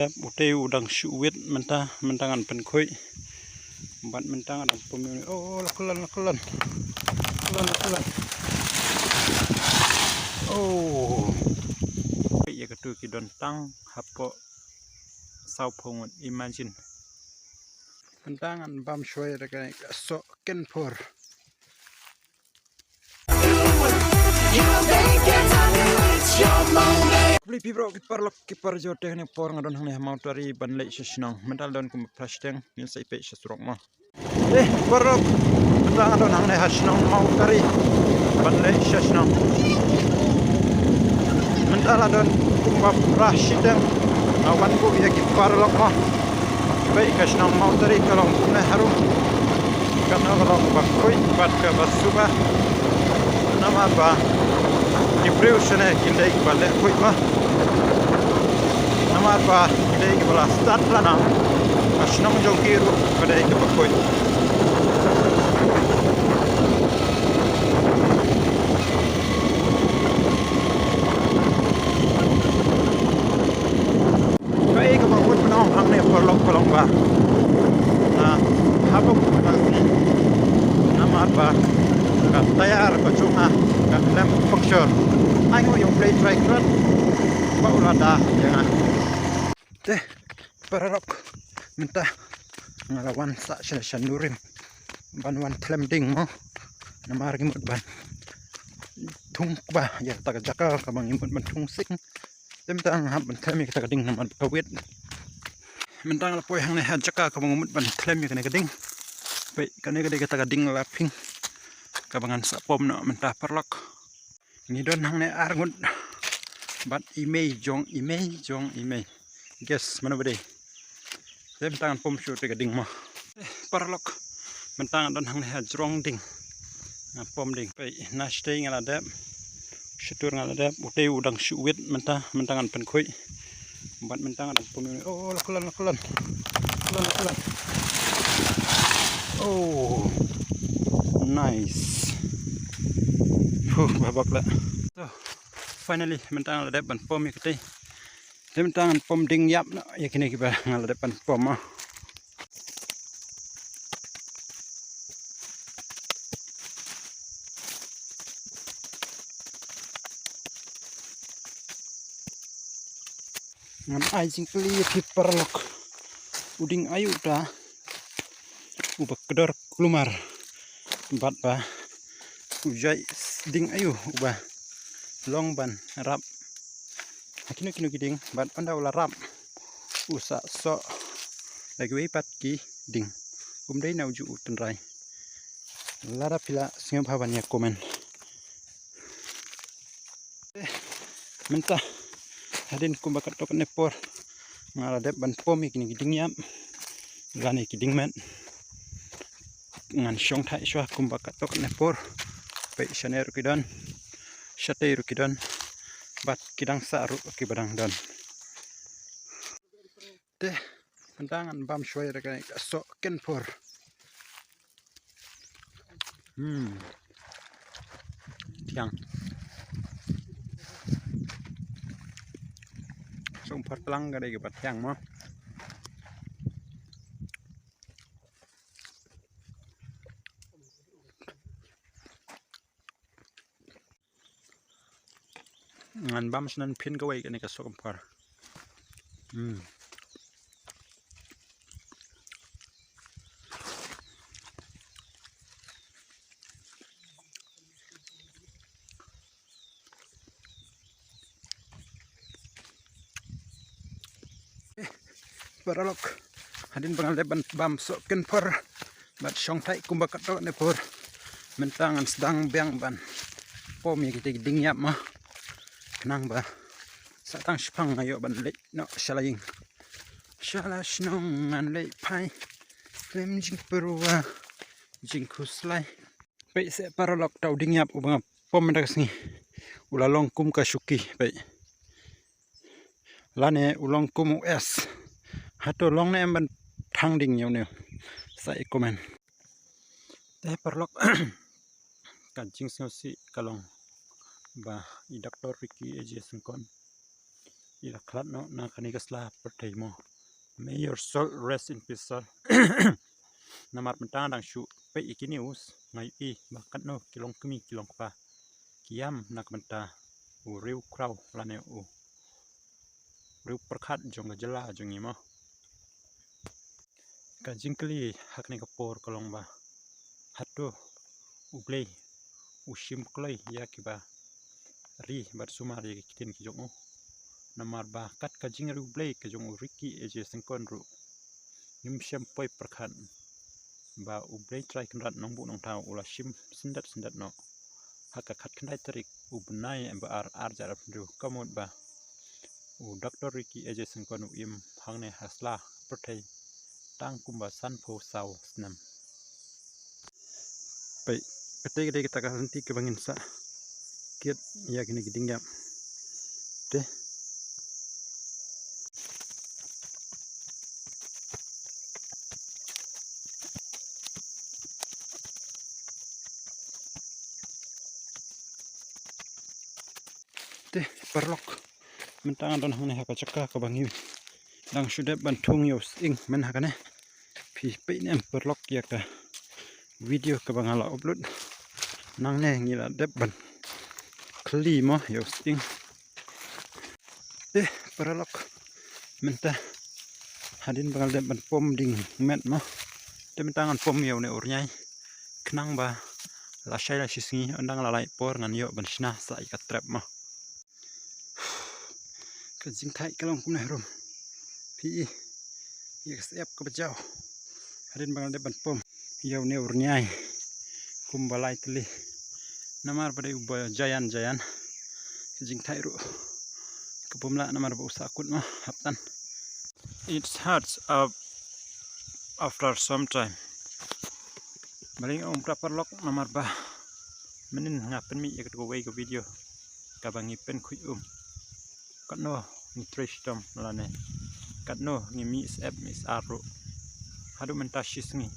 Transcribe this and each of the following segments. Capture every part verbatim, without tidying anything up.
Utei u dang shu wit mynta, mynta ngan pynkhuid. Bad mynta ngan dang pum. Oh, la kyllon, la kyllon. Kyllon, la kyllon. Oh. Ïa katu ki don tang hapoh sawphew ngut, imagine. Mynta ngan bam shuwa ïa ka soh kenpor. Khublei phi baroh ki paralok ki parajor, te kane ka por nga don hangne ha Mawtari ban leit sha shnong. Mynta la don kumba phra shiteng, ngin sa ïa peit sha surok mo. Eh, paralok, mynta nga don hangne ha shnong Mawtari ban leit sha shnong. Mynta la don kumba phra shiteng, nga wan buh ïa ki paralok mo. Peit ka shnong Mawtari ka long kumne harum. Kane ka long ba khuid bad kaba suba. Namar ba ki briew shane ki dei kiba leh khuid mo. Namar ba ki dei kiba la stad la nang. Ka shnong jong ki ruh ka dei kaba khuid. Kaei kaba mut ban ong hangne paralok ka long ba, ah, haba mut ban ong, namar ba ka tayar ka jong nga ka khlem puncture. Ai ngu ïa u Blei Trai Kynrad ba u la da ïa nga. Te paralok, mynta nga la wan sah sha, sha Nurim ban wan thlem ding mo. Namar ngi mut ban thung kba ïa kata ka jaka kaba ngi mut ban thung sing. Te mynta nga hap ban thlem ïa kata ka ding namar ba ka wit. Mynta nga la poi hangne ha jaka kaba nga mut ban thlem ïa kane ka ding. Peit, kane ka dei kata ka ding laping kaba ngan sa pom noh mynta paralok. Ngi don hangne ar ngut bad i mei jong i, mei jong i mei. Guess mano ba dei. Te mynta ngan pom shuh te ka ding mo. Eh, paralok. Mynta nga don hangne ha jrong ding. Nga pom ding. Peit, na shatei nga la dep. Shatur nga la dep. Utei u dang shu wit mynta, mynta ngan pynkhuid. Bad mynta nga dang pom. Oh, la kyllon, la kyllon. Kyllon, la kyllon. Oh. Nice. Huh, ba bak la. So, finally, mynta nga la dep ban pom ïa katei. Te mynta ngan pom ding ïap noh ïa kine kiba nga la dep ban pom mo. Ngan ai jingkylli ïa phi paralok. U ding aïu uta uba kdor kulmar bad ba u jait ding aïu uba long ban rap ha kino kino ki ding, bad ynda u la rap u sa soh da kiwei pat ki ding. Um dei na ujuh u tynrai. Lada phi la sngewbha ban ïa comment. Mynta hadien kumba katto katne por nga la dep ban pom ïa kine ki ding ïap lane ki ding met. Ngan shongthait shuwa kumba katto katne por. Peit shane ruh ki don, shatei ruh ki don, bad ki dang sah ruh kiba dang don. Te mynta ngan bam shuwa ïa ka soh kenpor. Hmm. Thiang. Soh kenpor tlang ka dei kaba thiang mo. Ngan bam shen phin kawei kane ka soh kenpor. Hmm. Paralok, hadien ba nga la dep ban bam soh kenpor bad shongthait kumba katto katne por, mynta ngan sdang biang ban pom ïa kita ki ding ïap mo. Khnang ba sa tang shipang nga ïoh ban leit noh sha la ïing. Sha la shnong ngan leit phai khlem jingpyrwa jingkhuslai. Peit seh paralok, uta u ding ïap uba nga pom mynta ka sngi u la long kum ka shuki, peit. Lane u long kum u S. Hato long ne em ban thang ding ïa une? Sa ïa comment. Te paralok, ka jingsngewsih ka long ba i Doctor Ricky A J Syngkon I la khlad noh na kane ka sla pyrthei mo. May your soul rest in peace, sir. Namar mynta nga dang shu peit ïa ki news, nga ïohi ba katno ki longkmie ki longkpa ki ïam na ka bynta u riew khraw lane u riew pyrkhat jong ka jylla jong ngi mo. Ka jingkylli ha kane ka por ka long ba hato U Blei u shim kloi ïa kiba ri bad sumar ïa ki ktien ki jong u? Namar ba kat ka jingriewblei ka jong u Ricky A J Syngkon ruh, ngim shym poi pyrkhat ba U Blei Trai Kynrad Nongbuh Nongthaw u la shim syndet syndet noh ha ka khatkhyndai tarik u bnai ba ar, ar hajar arphew hynriew, ka mut ba u Doctor Ricky A J Syngkon u im hangne ha sla pyrthei tang kumba sanphew saw snem. Peit, kata ka dei kata ka lynti kaba ngin sa kit ïa kine ki dieng ïap. Te Te paralok, mynta nga don hangne ha ka jaka kaba ngi dang shu dep ban thung ïa u sying mynta ha kane. Phi peit ne em paralok ïa ka video kaba nga la upload. Nangne ngi la dep ban khylli mo ïa u sying. Te paralok, mynta hadien ba nga la dep ban pom dieng met mo, te mynta ngan pom ïa une u rñiai khnang ba lashai lashisngi, ynda la lai por ngan ïoh ban shna sa ïa ka trep mo. Ka jingthait ka long kumne harum. Phi i ïa ka syep kaba jaw hadien ba nga la dep ban pom ïa une u rñiai kumba lai tylli. Namar ba dei uba jaïan jaïan, ka jingthait ruh ka bym lah namar ba u sahkut mo haptan. It hurts up after some time. Balei nga ong kumta paralok, namar ba mynnin nga pynmih ïa katu kawei ka video kaba ngi pynkhuid um katno ngi trei shitom lane katno ngi mih syep mih sar ruh. Haduh mynta shisngi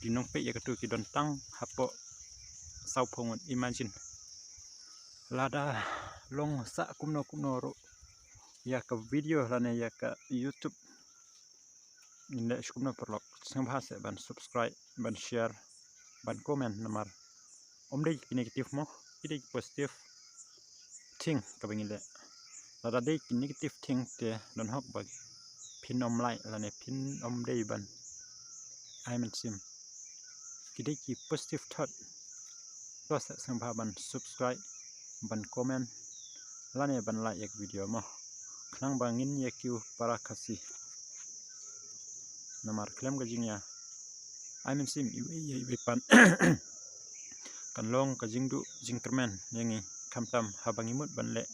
ki nongpeit ïa katu ki don tang hapoh sawphew ngut. Imagine, lada long sah kumno kumno ruh ïa ka video lane ïa ka YouTube, ngin leh shu kumno paralok? Sngewbha seh ban subscribe, ban share, ban comment, namar ym dei ki negative mo, ki dei ki positive thing kaba ngi leh. Lada dei ki negative thing te don hok ba phin ym like lane phin ym dei ban ai mynsiem. Ki dei ki positive thought. To seh sngewbha ban subscribe, ban comment lane ban like ïa ka video mo, khnang ba ngin ïa kiew para Khasi. Namar khlem ka jingïa ai mynsiem iwei ïa iwei pat kan long ka jingduh jingkyrmen ïa ngi, khamtam haba ngi mut ban leh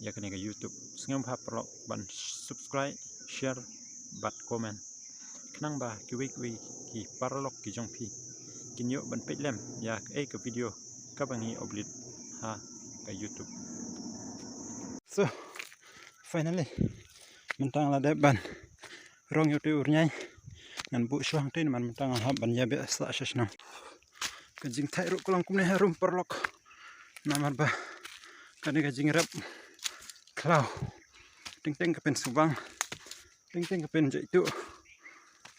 ïa kane ka YouTube. Sngewbha paralok ban subscribe, share bad comment, khnang ba kiwei kiwei ki paralok ki jong phi kin ïoh ban peit lem ïa kaei ka video kaba ngi upload ha ka YouTube. So finally, mynta nga la dep ban rong ïa utu u rñiai. Ngan buh shuwa hangtei namar mynta nga hap ban ïa beh sah sha shnong. Ka jingthait ruh ka long kumne harum paralok, namar ba kane ka jingrep khlaw, teng teng ka pynsngewbang, teng teng ka pynjaituh,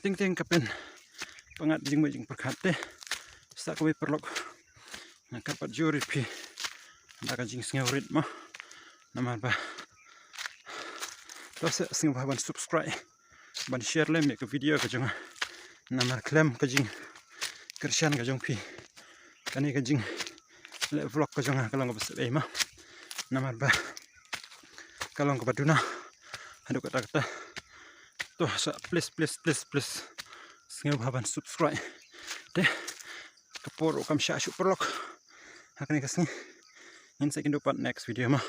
teng teng ka pynpyngngad jingmut jingpyrkhat. Te sa kawei paralok, nga kyrpad jur ïa phi da ka jingsngewrit mo, namar ba to seh sngewbha ban subscribe, ban share lem ïa ka video ka jong nga, namar khlem ka jingkyrshan ka jong phi, kane ka jingleh vlog ka jong nga ka long kaba sep ei mo, namar ba ka long kaba duna haduh katta katta. To sa please please please please sngewbha ban subscribe. Te ka por ruh kam shah shuh paralok, ha kane ka sngi ngin sa ïakynduh pat next video mo.